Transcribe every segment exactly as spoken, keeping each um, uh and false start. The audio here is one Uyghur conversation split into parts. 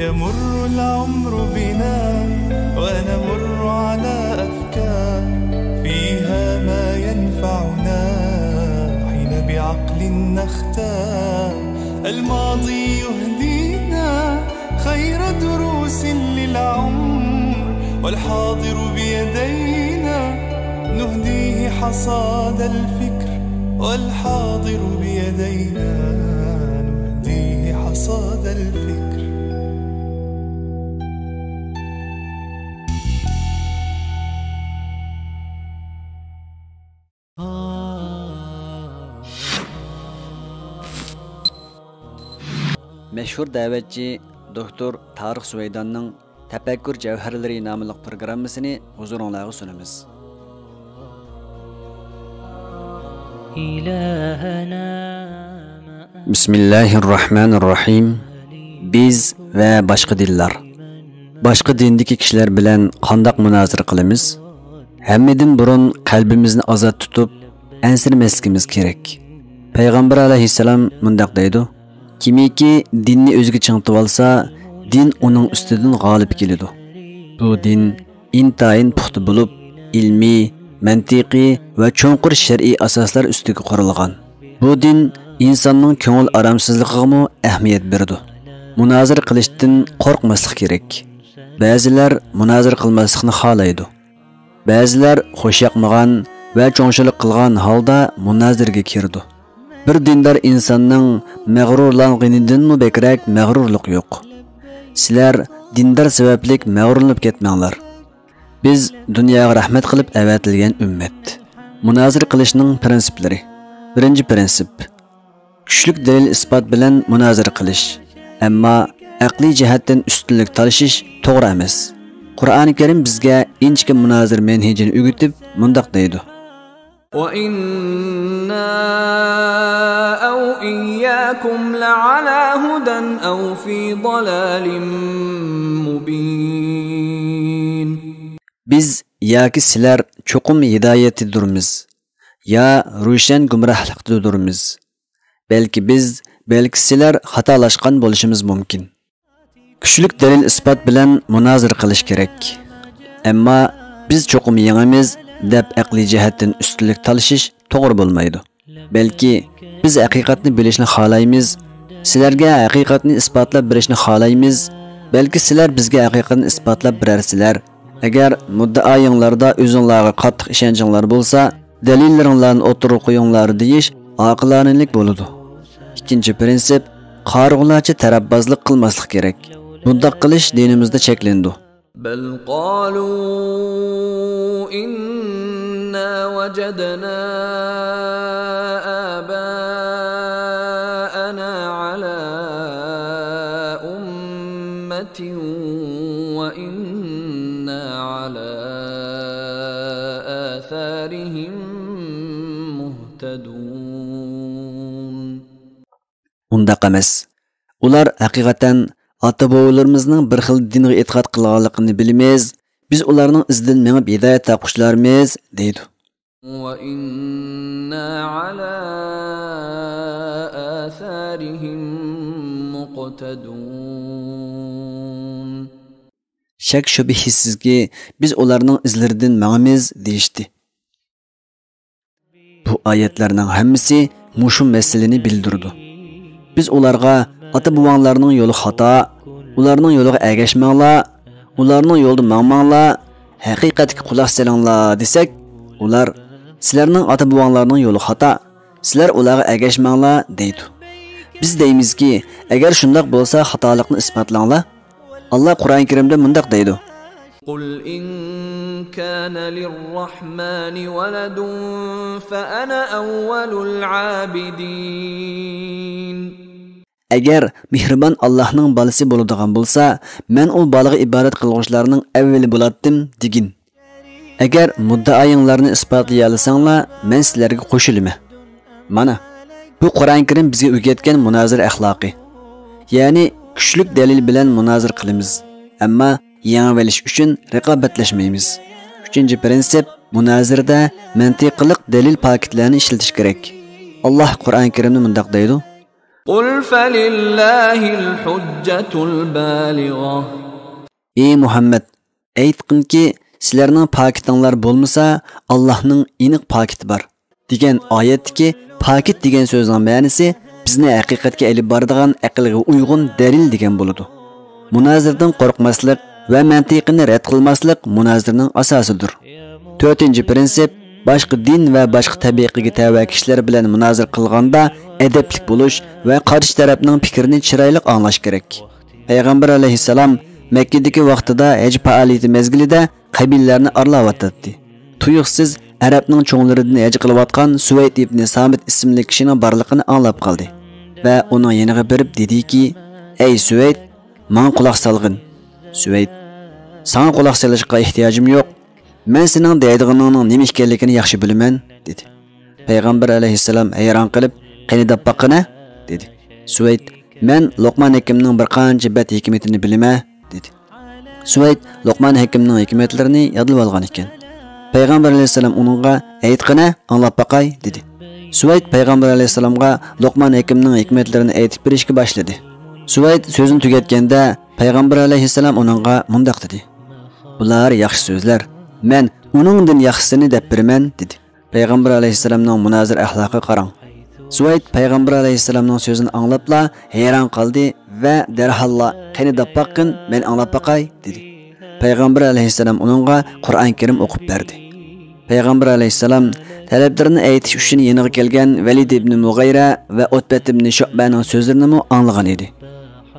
يمر العمر بنا ونمر على أفكار فيها ما ينفعنا حين بعقل نختار. الماضي يهدينا خير دروس للعمر، والحاضر بيدينا نهديه حصاد الفكر، والحاضر بيدينا نهديه حصاد الفكر. مەشھۇر دەۋەتچى دوكتور تارىق سۇۋەيداننىڭ تەپەككۇر جەۋھەرلىرى ناملىق پروگراممىسىنى ھۇزۇرۇڭلارغا سۇنىمىز. بىسمىللاھىررەھمانىررەھىم. بىز ۋە باشقا دىنلار. باشقا دىندىكى كىشىلەر بىلەن قانداق مۇنازىرە قىلىمىز؟ ھەممىدىن بۇرۇن قەلبىمىزنى ئازاد تۇتۇپ، ئەنسىرىمەسلىكىمىز كېرەك. پەيغەمبەر ئەلەيھىسسالام مۇنداق دەيدۇ: كىمكى دىننى ئۆزىگە چىڭىتىۋالسا، دىن ئۇنىڭ ئۈستىدىن غالىب كېلىدۇ. بۇ دىن ئىنتايىن پۇختا بولۇپ، ئىلمىي، مەنتىقىي ۋە چوڭقۇر شەرئىي ئاساسلار ئۈستىگە قۇرۇلغان. بۇ دىن ئىنساننىڭ كۆڭۈل ئارامسىزلىقىغىمۇ ئەھمىيەت بېرىدۇ. مۇنازىرە قىلىشتىن قورقماسلىق كېرەك. بەزىلەر مۇنازىرە قىلماسلىقنى خالايدۇ. بەزىلەر خۇشياقمىغان ۋە چوڭچىلىق قىلغان ھالدا مۇنازىرىگە كىرىدۇ. بىر دىندار ئىنساننىڭ مەغرۇرلانغىنىدىنمۇ بەكرەك مەغرۇرلۇق يوق. سىلەر دىندار سەۋەبلىك مەغرۇرلىنىپ كەتمەڭلار. بىز دۇنياغا رەھمەت قىلىپ ئەۋەتىلگەن ئۈممەت. مۇنازىرە قىلىشنىڭ پىرىنسىپلىرى. بىرىنچى پىرىنسىپ. كۈچلۈك دەلىل-ئىسپات بىلەن مۇنازىرە قىلىش، ئەمما ئەقلىي جەھەتتىن ئۈستۈنلۈك تالىشىش توغرا ئەمەس. قۇرئانى كەرىم بىزگە ئىنچىكە مۇنازىرە مەنھىجىنى ئۆگىتىپ، مۇنداق دەيدۇ: وإنا أو إياكم لعلى هدى أو في ضلال مبين. بىز ياكى سىلەر چوقۇم ھىدايەتتىدۇرمىز، يا روشەن گۇمراھلىقتىدۇرمىز. بەلكى بىز، بەلكى سىلەر خاتالاشقان بولۇشىمىز مۇمكىن. كۈچلۈك دەلىل-ئىسپات بىلەن مۇنازىرە قىلىش كېرەك. ئەمما بىز چوقۇم يېڭىمىز دەپ ئەقلىي جەھەتتىن ئۈستۈنلۈك تالىشىش توغرا بولمايدۇ. بەلكى بىز ھەقىقەتنى بىلىشنى خالايمىز، سىلەرگە ھەقىقەتنى ئىسپاتلاپ بېرىشنى خالايمىز، بەلكى سىلەر بىزگە ھەقىقەتنى ئىسپاتلاپ بېرەرسىلەر. ئەگەر مۇددىئايىڭلاردا ئۆزۈڭلارغا قاتتىق ئىشەنچىڭلار بولسا، دەلىللىرىڭلارنى ئوتتۇرىغا قويۇڭلار دېيىش ئاقىلانىلىك بولىدۇ. ئىككىنچى پىرىنسىپ، قارىغۇلارچە تەرەپبازلىق قىلماسلىق كېرەك. بۇنداق قىلىش دىنىمىزدا چەكلىنىدۇ. بل قالوا إنا وجدنا آباءنا على أمة وإنا على آثارهم مهتدون. ئۇنداق ئەمەس. ئۇلار ھەقىقەتەن ئاتا-بوۋىلىرىمىزنىڭ بىر خىل دىنغا ئېتىقاد قىلغانلىقىنى بىلىمىز، بىز ئۇلارنىڭ ئىزىدىن مېڭىپ ھىدايەت تاپقۇچىلارمىز، دەيدۇ. وإنا على آثارهم مقتدون. شەك-شۈبھىسىزكى، بىز ئۇلارنىڭ ئىزلىرىدىن ماڭىمىز، دېيىشتى. بۇ ئايەتلەرنىڭ ھەممىسى مۇشۇ مەسىلىنى بىلدۈرىدۇ. بىز ئۇلارغا ئاتا-بوۋاڭلارنىڭ يولى خاتا، ئۇلارنىڭ يولىغا ئەگەشمەڭلار، ئۇلارنىڭ يولىدا ماڭماڭلار، ھەقىقەتكە قۇلاق سېلىڭلار دېسەك، ئۇلار، سىلەرنىڭ ئاتا-بوۋاڭلارنىڭ يولى خاتا، سىلەر ئۇلارغا ئەگەشمەڭلار دەيدۇ. بىز دەيمىزكى، ئەگەر شۇنداق بولسا خاتالىقنى ئىسپاتلاڭلار. ئاللا قۇرئان كەرىمدە مۇنداق دەيدۇ. قل إن كان للرحمن ولد فأنا أول العابدين. ئەگەر مېھرىبان ئاللاھنىڭ بالىسى بولىدىغان بولسا، مەن ئۇ بالىغا ئىبادەت قىلغۇچىلارنىڭ ئەۋۋىلى بولاتتىم، دېگىن. ئەگەر مۇددىئايىڭلارنى ئىسپاتلىيالىساڭلار، مەن سىلەرگە قوشۇلىمەن. مانا، بۇ قۇرئان كەرىم بىزگە ئۆگەتكەن مۇنازىرە ئەخلاقى. يەنى كۈچلۈك دەلىل بىلەن مۇنازىرە قىلىمىز، ئەمما يېڭىۋېلىش ئۈچۈن رىقابەتلەشمەيمىز. ئۈچىنچى پىرىنسىپ، مۇنازىرىدە مەنتىقىلىق دەلىل پاكىتلارنى ئىشلىتىش كېرەك. ئاللا قۇرئان كەرىمدە مۇنداق دەيدۇ. قل فلله الحجة البالغة. ئى مۇھەممەد، ئېيتقىنكى، سىلەرنىڭ پاكىتىڭلار بولمىسا، ئاللاھنىڭ ئېنىق پاكىتى بار، دېگەن ئايەتتىكى پاكىت دېگەن سۆزنىڭ مەنىسى بىزنى ھەقىقەتكە ئېلىپ بارىدىغان ئەقىلگە ئۇيغۇن دەلىل دېگەن بولىدۇ. مۇنازىرىدىن قورقماسلىق ۋە مەنتىقىنى رەت قىلماسلىق مۇنازىرىنىڭ ئاساسىدۇر. تۆتىنچى پىرىنسىپ، باشقا دىن ۋە باشقا تەبىقىگە تەۋە كىشىلەر بىلەن مۇنازىرە قىلغاندا ئەدەپلىك بولۇش ۋە قارشى تەرەپنىڭ پىكرىنى چىرايلىق ئاڭلاش كېرەك. پەيغەمبەر ئەلەيھىسسالام مەككىدىكى ۋاقتىدا ھەج پائالىيىتى مەزگىلىدە قەبىلىلەرنى ئارىلاۋاتاتتى. تۇيۇقسىز ئەرەبنىڭ چوڭلىرىدىن ھەج قىلىۋاتقان سۇۋەيد ئىبنى سامىت ئىسىملىك كىشىنىڭ بارلىقىنى ئاڭلاپ قالدى ۋە ئۇنىڭ يېنىغا بېرىپ دېدىكى، ئەي سۇۋەيد، ماڭا قۇلاق سالغىن. سۇۋەيد، ساڭا قۇلاق سېلىشقا ئېھتىياجىم يوق. مەن سېنىڭ دەيدىغىنىڭنىڭ نېمە ئىكەنلىكىنى ياخشى بىلىمەن، دېدى. پەيغەمبەر ئەلەيھىسسالام ھەيران قېلىپ، قېنى دەپ باققىنە، دېدى. سۇۋەيد، مەن لوقمان ھېكىمنىڭ بىر قانچە بەت ھېكمىتىنى بىلىمەن، دېدى. سۇۋەيد لوقمان ھېكىمنىڭ ھېكمەتلىرىنى يادلىۋالغان ئىكەن. پەيغەمبەر ئەلەيھىسسالام ئۇنىڭغا، ئېيتقىنە، ئاڭلاپ باقاي، دېدى. سۇۋەيد پەيغەمبەر ئەلەيھىسسالامغا لوقمان ھېكىمنىڭ ھېكمەتلىرىنى ئېيتىپ بېرىشكە باشلىدى. سۇۋەيد سۆزىنى تۈگەتكەندە، پەيغەمبەر ئەلەيھىسسالام ئۇنىڭغا مۇنداق دېدى، بۇلار ياخشى سۆزلەر، مەن ئۇنىڭدىن ياخشىسىنى دەپ بېرىمەن، دېدى. پەيغەمبەر ئەلەيھىسسالامنىڭ مۇنازىرە ئەخلاقىغا قاراڭ. سۇۋەيد پەيغەمبەر ئەلەيھىسسالامنىڭ سۆزىنى ئاڭلاپلا ھەيران قالدى ۋە دەرھاللا، قېنى دەپ باققىن، مەن ئاڭلاپ باقاي، دېدى. پەيغەمبەر ئەلەيھىسسالام ئۇنىڭغا قۇرئان كەرىم ئوقۇپ بەردى. پەيغەمبەر ئەلەيھىسسالام تەلەپلىرىنى ئېيتىش ئۈچۈن يېنىغا كەلگەن ۋەلىد ئىبنى مۇغەيرە ۋە ئۇتبەت ئىبنى شۇئبەنىڭ سۆزلىرىنىمۇ ئاڭلىغان ئىدى.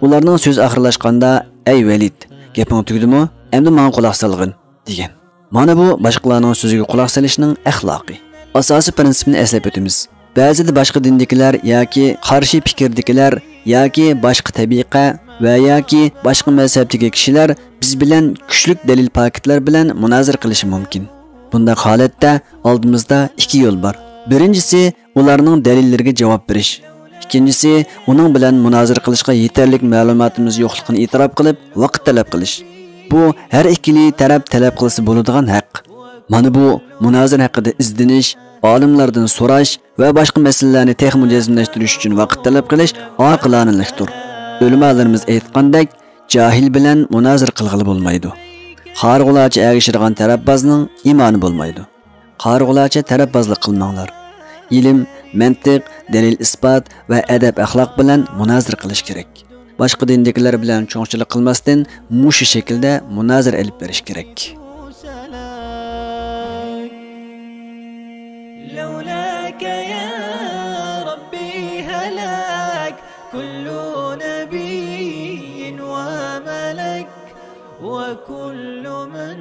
ئۇلارنىڭ سۆزى ئاخىرلاشقاندا، ئەي ۋەلىد، گېپىڭ تۈگىدىمۇ؟ ئەمدى ماڭا قۇلاق سالغىن، دېگەن. مانا بۇ باشقىلارنىڭ سۆزىگە قۇلاق سېلىشنىڭ ئەخلاقى. ئاساسىي پىرىنسىپنى ئەسلەپ ئۆتىمىز. بەزىدە باشقا دىندىكىلەر ياكى قارشى پىكىردىكىلەر ياكى باشقا تەبىقە ۋە ياكى باشقا مەزھەپتىكى كىشىلەر بىز بىلەن كۈچلۈك دەلىل پاكىتلار بىلەن مۇنازىرە قىلىشى مۇمكىن. بۇنداق ھالەتتە ئالدىمىزدا ئىككى يول بار. بىرىنچىسى، ئۇلارنىڭ دەلىللىرىگە جاۋاب بېرىش. ئىككىنچىسى، ئۇنىڭ بىلەن مۇنازىرە قىلىشقا يېتەرلىك مەلۇماتىمىز يوقلۇقىنى ئېتىراپ قىلىپ، ۋاقىت تەلەپ قىلىش. بۇ ھەر ئىككىلى تەرەپ تەلەپ قىلسا بولىدىغان ھەق. مانا بۇ مۇنازىرە ھەققىدە ئىزدىنىش، ئالىملاردىن سوراش ۋە باشقا مەسىلىلەرنى تېخىمۇ جەزملەشتۈرۈش ئۈچۈن ۋاقىت تەلەپ قىلىش ئاقىلانىلىكتۇر. ئۆلىمالىرىمىز ئېيتقاندەك، جاھىل بىلەن مۇنازىرە قىلغىلى بولمايدۇ. قارىغۇلارچە ئەگىشىدىغان تەرەپبازنىڭ ئىمانى بولمايدۇ. قارىغۇلارچە تەرەپبازلىق قىلماڭلار. ئىلىم، مەنتىق، دەلىل-ئىسپات ۋە ئەدەپ-ئەخلاق بىلەن مۇنازىرە قىلىش كېرەك. باشقا دىندىكىلەر بىلەن چوڭچىلىق قىلماستىن، مۇشۇ شەكىلدە مۇنازىرە ئېلىپ بېرىش كېرەك. لولاك يا ربي هلك كل نبي وملك وكل من